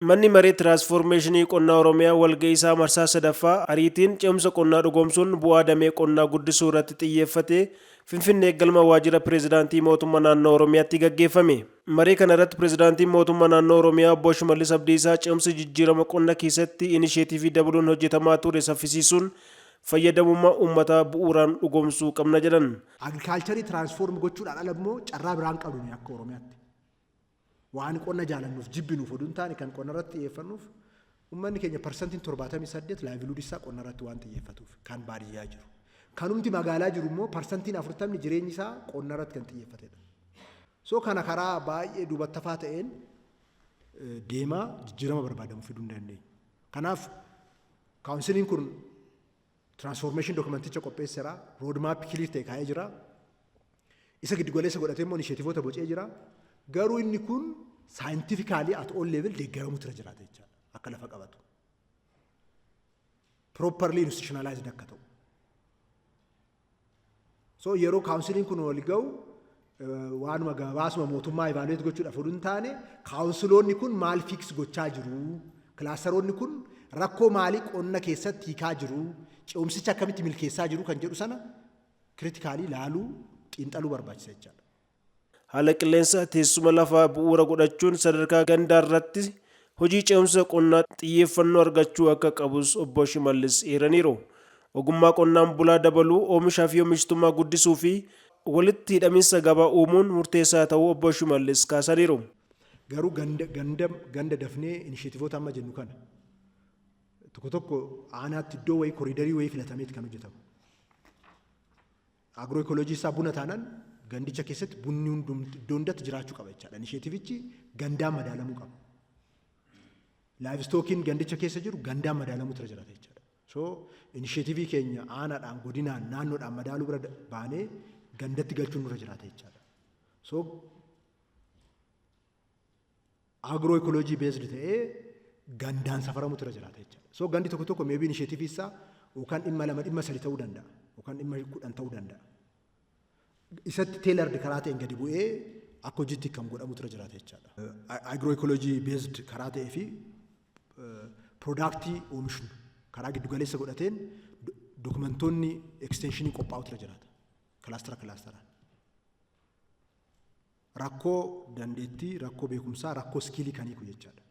Manni Maree Tiraansfoormeeshinii Qonnaa Oromiyaa walga'ii isaa marsaa sadaffaa ariitiin ce'umsa qonnaa dhugoomsuun bu'aa damee qonnaa guddisuu irratti xiyyeeffate Finfinnee galma Waajjira Pireezidaantii Mootummaa Naannoo Oromiyaatti gaggeeffame. Marii kana irratti Pireezidaantiin Mootummaa Naannoo Oromiyaa Obbo Shimallis Abdiisaa ce'umsi jijjiirama qonna keessatti inisheetiivii dabaluun hojjetamaa ture saffisiisuun fayyadamummaa uummataa bu'uuraan dhugoomsuu qabna jedhan. Agriculture transform gochuudhaan ala immoo carraa biraan qabnu nuyi akka Oromiyaatti. Waan qonna jaalannuuf jibbinuuf oduu hin taane, kan qonna irratti xiyyeeffannuuf uummanni keenya 78% livelihood isaa qonna irratti waan xiyyeeffatuuf kan baadiyyaa jiru. Kanumti magaalaa jiru immoo 40% jireenyi isaa qonna irratti kan xiyyeeffatedha. So kana karaa baay'ee duubattafaa ta'een deemaa jijjiirama barbaadamu fiduu hin dandeenyu. Kanaaf counciliin kun transformation documenticha qopheesseera. Roadmap clear ta'e kaa'ee jira. Isa giddugaleessa godhatee immoo initiativeoota bocee jira. Garuu inni kun scientifically at all level deeggaramuutu irra jiraata jechaadha. Akka lafa qabatu. Properly institutionalized akka ta'u. So yeroo counciliin kun wal ga'u, waanuma gabaasuma mootummaa evaluate gochuudhaaf oduu hin taane, counciloonni kun maal fix gochaa jiru? Clusteroonni kun rakkoo maalii qonna keessatti hiikaa jiru? Ce'umsicha akkamitti milkeessaa jiru kan jedhu sana critically laaluu, xiinxaluu barbaachisa jechaadha. Haala qilleensa teessuma lafaa bu'uura godhachuun sadarkaa gandaa irratti hojii ce'umsa qonnaa xiyyeeffannoo argachuu akka qabus Obbo Shimallis eeraniiru. Ogummaa qonnaan bulaa dabaluu, oomishaa fi oomishtummaa guddisuu fi walitti hidhaminsa gabaa uumuun murteessaa ta'uu Obbo Shimallis kaasaniiru. Garuu ganda ganda ganda dafnee initiativeoota amma jennu kana tokko tokko aanaatti iddoo wayii, corridorii wayii filatameeti kan hojjetamu. Agro ecology isaa buna taanaan gandicha keessatti bunni hundumti iddoo hundatti jiraachuu qaba jechaadha. Initiativeichi gandaan madaalamuu qaba. Livestockiin gandicha keessa jiru gandaan madaalamuutu irra jiraata jechaadha. So initiative keenya aanaadhaan, godinaan, naannoodhaan madaaluu bira baanee gandatti galchuun nurra jiraata jechaadha. So agro ecology based ta'ee gandaan safaramutu irra jiraata jechaadha. So gandi tokko tokko maybe initiative isaa yookaan dhimma lama, dhimma sadi ta'uu danda'a, yookaan dhimma 10 ta'uu danda'a. Isatti tailored karaa ta'een gadi bu'ee akka hojiitti kan godhamutu irra jiraata jechaadha. Agro ecology based karaa ta'ee fi product oomishnu karaa giddu galeessa godhateen documentoonni extensionii qophaa'utu irra jiraata. Clustera clusteraan. Rakkoo dandeettii, rakkoo beekumsaa, rakkoo skillii kan hiiku jechaadha.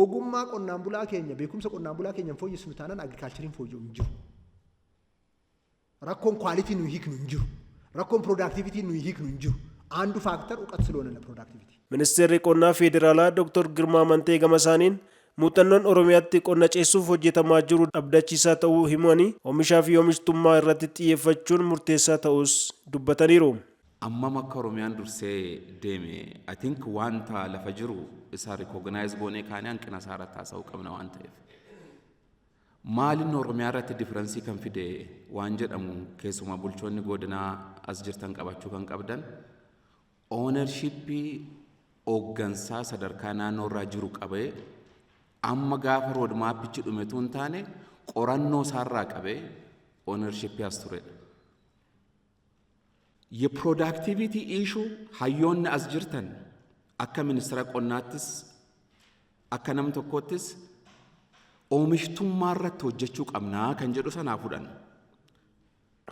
Ogummaa qonnaan bulaa keenya, beekumsa qonnaan bulaa keenya hin fooyyessinu taanaan agricultureiin fooyya'u hin jiru. Rakkoon quality nuyi hiiknu hin jiru. Rakkoon productivity nuyi hiiknu hin jiru. አንዱ factor እውቀት ስለሆነ ለ productivity. Ministeerri Qonnaa Federaalaa Dr. Girmaa Amantee gama isaaniin muuxannoon Oromiyaatti qonna ceessuuf hojjetamaa jiru abdachiisaa ta'uu himanii, oomishaa fi oomishtummaa irratti xiyyeeffachuun murteessaa ta'us dubbataniiru. Ammam akka Oromiyaan dursee deeme, I think, wanta lafa jiru isa recognize goonee kaanee hanqina isaa irratti haasa'uu qabna waan ta'eef. Maalinni Oromiyaa irratti difference kan fide waan jedhamu, keessumaa bulchoonni godinaa as jirtan qabachuu kan qabdan, ownership hooggansaa sadarkaa naannoo irraa jiru qabee, amma gaafa roadmapichi dhumetu hin taane, qorannoo isaarraa qabee ownership as turedha. የ productivity issue hayyoonni as jirtan, akka ministeera qonnaattis akka nam tokkoottis, oomishtummaa irratti hojjechuu qabnaa kan jedhu sanaa fudhanna.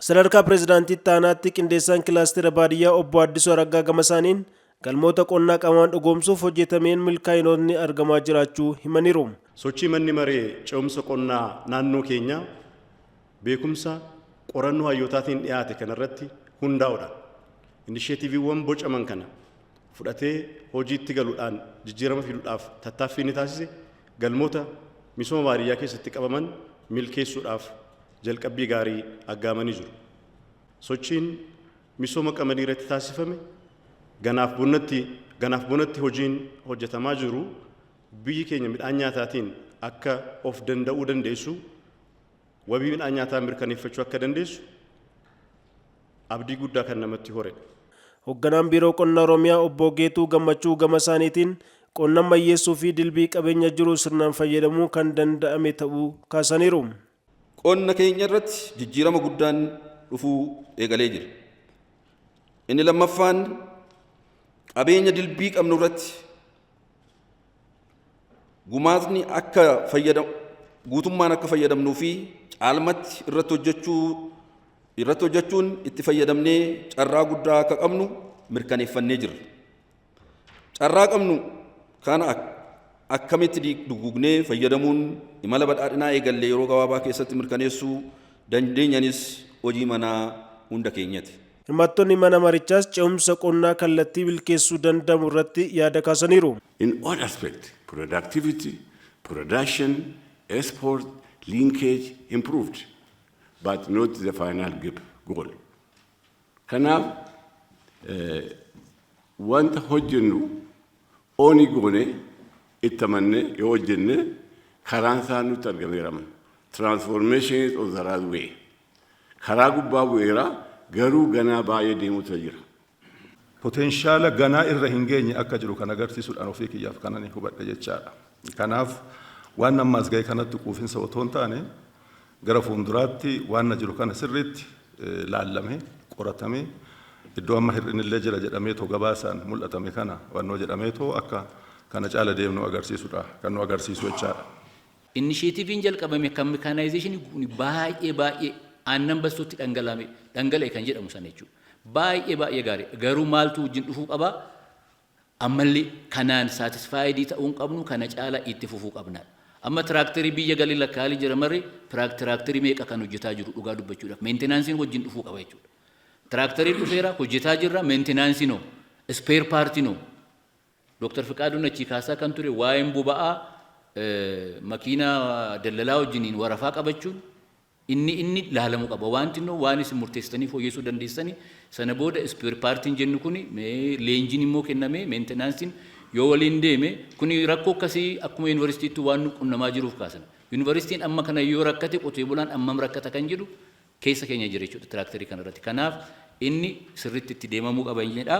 Sadarkaa pireezidaantiitti aanaatti qindeessaan kilaastera baadiyyaa Obbo Addisuu Araggaa gama isaaniin galmoota qonnaa qaamaan dhugoomsuuf hojjetameen milkaa'inoonni argamaa jiraachuu himaniiru. Sochii Manni Maree Ce'umsa Qonnaa naannoo keenyaa beekumsa qorannoo hayyootaatiin dhiyaate kanarratti hundaa'uudhaan initiativeiiwwan bocaman kana fudhatee hojiitti galuudhaan jijjiirama fiduudhaaf tattaaffii inni taasise galmoota misooma baadiyyaa keessatti qabaman milkeessuudhaaf jalqabbii gaarii aggaamanii jiru. Sochiin misooma qamadii irratti taasifame, ganaaf bonatti hojiin hojjetamaa jiru, biyyi keenya midhaan nyaataatiin akka of danda'uu dandeessu, wabii midhaan nyaataa mirkaneeffachuu akka dandeessu abdii guddaa kan namatti horedha. Hoogganaan Biiroo Qonnaa Oromiyaa Obbo Geetuu Gammachuu gama isaaniitiin qonna ammayyeessuu fi dilbii qabeenya jiru sirnaan fayyadamuu kan danda'ame ta'uu kaasaniiru. Qonna keenya irratti jijjiirama guddaan dhufuu eegalee jira. Inni lammaffaan, qabeenya dilbii qabnu irratti Gumaatni akka fayyadam guutummaan akka fayyadamnuu fi caalmatti irratti hojjechuun itti fayyadamnee carraa guddaa akka qabnu mirkaneeffannee jirra. Carraa qabnu kana akkamitti duguugnee fayyadamuun imala badhaadhinaa eegallee yeroo gabaabaa keessatti mirkaneessuu dandeenyanis hojii manaa hunda keenyati. Hirmaattonni mana marichaas ce'umsa qonnaa kallattii milkeessuu danda'amu irratti yaada kaasaniiru. In all aspects, productivity, production, export, linkage improved, but not the final goal. Kanaaf wanta hojjennu ooni goone itti amannee yoo hojjenne karaan isaa nutti argameera. Transformation is on the right way. Karaa gubbaa bu'eera, garuu ganaa baay'ee deemutu jira. Potential ganaa irra hin geenye akka jiru kan agarsiisuudhaan ofii kiyyaaf kanan hubadhe jechaadha. Kanaaf waan ammaas ga'e kanatti quufinsa otoo hin taane, gara fuulduraatti waan na jiru kana sirriitti laallamee, qoratamee, iddoo amma hir'inillee jira jedhamee too gabaasaan mul'atame kana wannoo jedhamee too akka kana caala deemnu agarsiisudha kan nu agarsiisu jechaadha. Initiativeiin jalqabame kan mechanization kun baay'ee baay'ee aannan bastuutti dhangala'ame dhangala'e kan jedhamu sana jechuudha. Baay'ee baay'ee gaarii, garuu maaltu wajjin dhufuu qabaa? Ammallee kanaan satisfied ta'uu hin qabnu, kana caala itti fufuu qabna. Amma tiraaktarii biyya galii lakkaalii jira maree, tiraaktarii meeqa kan hojjetaa jiru? Dhugaa dubbachuudhaaf maintenanceiin wajjin dhufuu qaba jechuudha. Tiraaktarii dhufeera, hojjetaa jirra, maintenanceiin hoo, spare partiin hoo? Dooktar Fiqaaduun achii kaasaa kan ture waa'een boba'aa, makiinaa daldalaa wajjiniin warafaa qabachuun inni laalamuu qaba. Wanti immoo waan isin murteessitanii fooyyessuu dandeessanii sana booda spare partiin jennu kuni, leenjiin immoo kennamee, maintenanceiin yoo waliin deeme, kuni rakkoo akkasii akkuma yuunivarsiitiitti waan nu qunnamaa jiruuf kaasan. Yuunivarsiitiin amma kana yoo rakkate, qotee bulaan ammam rakkata kan jedhu keessa keenya jira jechuudha tiraaktarii kanarratti. Kanaaf inni sirriitti itti deemamuu qaba jedha.